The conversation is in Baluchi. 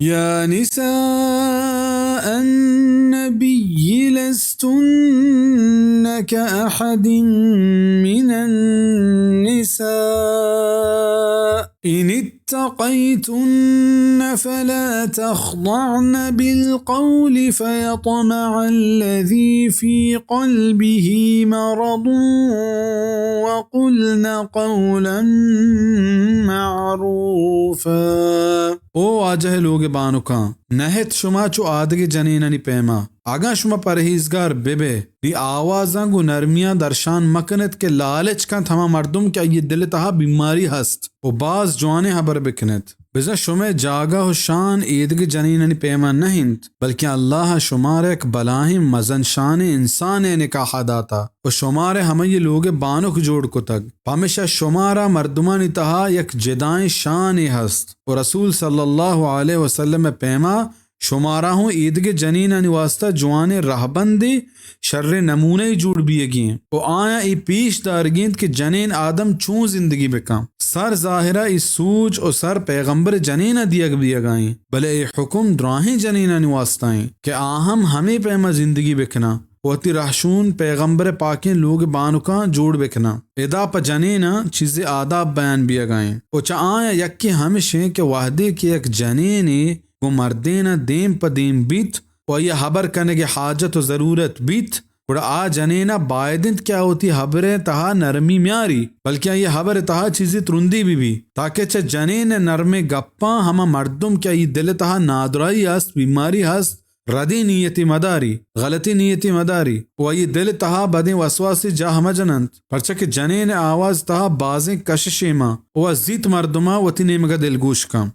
يا نساء النبي لستن كأحد من النساء إن اتقيتن فلا تخضعن بالقول فيطمع الذي في قلبه مرض وقلن قولا معروفا. او واجہ لوگ بانکاں، نہ ات شما چو آدگہ جنینانی پیما. اگاں شما پرہیزگار بہ بئے، نی آوازاں گوں نرمیاں درشان مہ کن ات کہ لالچ کنت ہما مردم کہ آئی دل ء تہا بیماری ہست، و باز جوانیں ہبر بہ کن ات. بزاں شمئے جاگہ و شان ایدگہ جنینانی پیما نہ انت، بلکیں اللہ ء شمارا یک بلاہیں مزن شانیں انسانے ء نکاح ء داتا و شمارا ہمائی لوگ ء بانک جوڑ کتگ، پمیشا شمارا مردمانی تہا یک جدائیں شانے ہست و رسول صلی اللہ علیہ وسلم ء پیما شمارا ہوں ایدگہ جنینانی واسطہ جوانیں رہبندے، شریں نمونہ ئے جوڑ بیگی انت و آیاں اے پیش دارگی انت کہ جنین آدم چون زندگی بکن. سر ظاہرا اے سوج و سر پیغمبر جنینا دیگ بیگا انت، بلے اے حکم دراہیں جنینانی واسطہ انت کہ آ ہم ہمے پیما زندگی بکناں و وتی رہشون پیغمبر پاکیں لوگ بانکاں جوڑ بکناں. ادا پہ جنیناں چیزے آداب بیان بیگا انت و چہ آیاں یکے ہمش انت کہ وہدے کہ یک جنینے گوں مردین ء دیم پہ دیم بیت و آئی ء ہبر کنگ ء حاجت و ضرورت بیت، گڑا آ جنین ء باید انت کہ آ وتی ہبر ء تہا نرمی میاری، بلکیں آئی ء ہبر ء تہا چیزے ترندی بہ بیت، تاکہ چہ جنین ء نرمیں گپاں ہما مردم کہ آئی دل ء تہا نادراہی ہست، بیماری ہست، ردیں نیتے مداری، غلطیں نیتے مداری و آئی دل ء تہا بدیں وسواسے جاہ مجننت، پرچا کہ جنین ء آواز تہا بازیں کششے مان و آ زیت مردماں وتی نیمگ ء دلگوش کن.